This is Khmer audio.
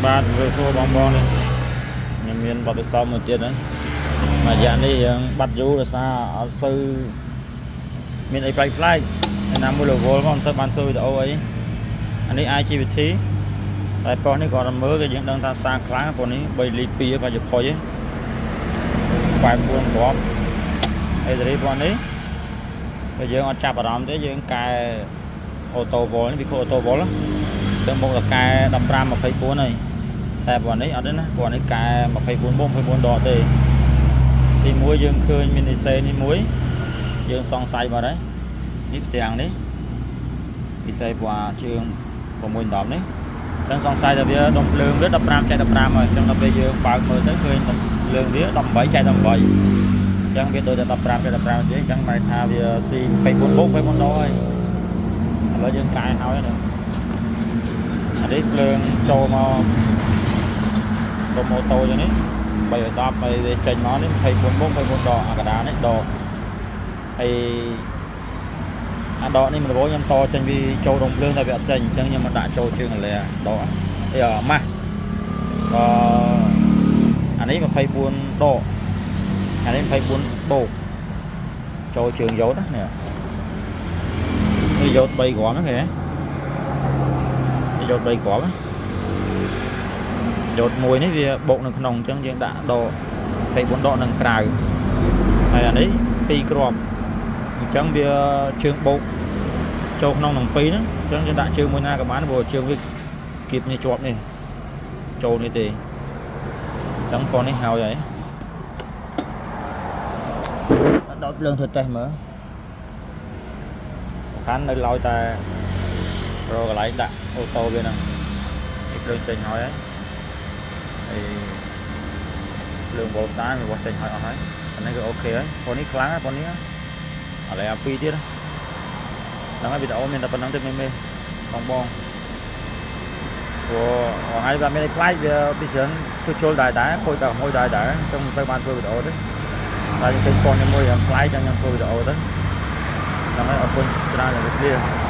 បាទជំរាបសួរបងបងនេះខ្ញុំមានបទពិសោធន៍មួយទៀតហើយមួយរយៈនេះយើងបាត់យូរដោយសារអត់សូវមានអីប្លែកប្លែកឯណាមួយរវល់មកមិនសូវបានធ្វើវីដេអូអីអានេះ IGBT តែប៉ុស្តិ៍នេះគាត់តែមើលក៏យើងដឹងថាសាខ្លាំងព្រោះនេះ3លី2បាច់ផុយ89គ្រាប់អេសេរីប៉ុស្តិ៍នេះបើយើងអត់ចាប់អារម្មណ៍ទេយើងកែ auto volt នេះវាខូ auto volt ទៅមកតកែ15 24ហើយ តែពណ៌នេះអត់ទេណាពណ៌នេះកែ24បូក24ដកទេទីមួយយើងឃើញមានអេសេនេះមួយយើងសង្ស័យបាត់ហើយនេះផ្ទាំងនេះអេសេពណ៌ជើង6 10នេះអញ្ចឹងសង្ស័យថាវាដុំភ្លើងវា15ចែក15ហើយអញ្ចឹងដល់ពេលយើងបើកមើលទៅឃើញដុំភ្លើងវា18ចែក18អញ្ចឹងវាដូចតែ15ចែក15ទេអញ្ចឹងបានថាវាស៊ី24បូក24ដកហើយឥឡូវយើងកែហើយណាអានេះភ្លើងចូលមក ដុំ auto ចឹងនេះ3ឲ្យ10ហើយវាចេញមកនេះ24បូក24ដកអាកដានេះដកហើយអាដកនេះមិនរវល់ខ្ញុំតចេញពីចូលដុំភ្លើងតែវាអត់ចេញអញ្ចឹងខ្ញុំមកដាក់ចូលជើងអាឡាដកអីអាម៉ាស់ក៏អានេះ24ដកអានេះ24បូកចូលជើងយោតណានេះនេះយោត3គ្រាប់ហ្នឹងគេនេះយោត3គ្រាប់ណា យោតមួយនេះវាបូកនៅក្នុងអញ្ចឹងយើងដាក់ដក24ដកនឹងក្រៅហើយអានេះ2គ្រាប់អញ្ចឹងវាជើងបូកចូលក្នុងនឹងពីរហ្នឹងអញ្ចឹងយើងដាក់ជើងមួយណាក៏បានព្រោះជើងវាគៀបនេះជាប់នេះចូលនេះទេអញ្ចឹងប៉ុននេះហើយហើយដោតភ្លើងធ្វើតេស្តមើលសំខាន់នៅឡើយតែរកកន្លែងដាក់ auto វាហ្នឹងនេះភ្លើងចេញហើយហើយ ហើយភ្លើងវ៉ុលសាវាចេញហើយអស់ហើយអានេះគឺ OK ហើយប៉ុននេះខ្លាំងហើយប៉ុននេះឥឡូវអាពីរទៀតហ្នឹងហើយវីដេអូមានតែប៉ុណ្្នឹងទេមេមេបងបងព្រោះថ្ងៃវាមានអីប្លែកវាពីច្រើនជួសជុលដែរដែរខូចតែមួយដែរដែរអញ្ចឹងមិនសូវបានធ្វើវីដេអូទេតែខ្ញុំឃើញប៉ុននេះមួយខ្ញុំប្លែកចឹងខ្ញុំធ្វើវីដេអូទៅហ្នឹងហើយអរគុណច្រើនជម្រាបលា។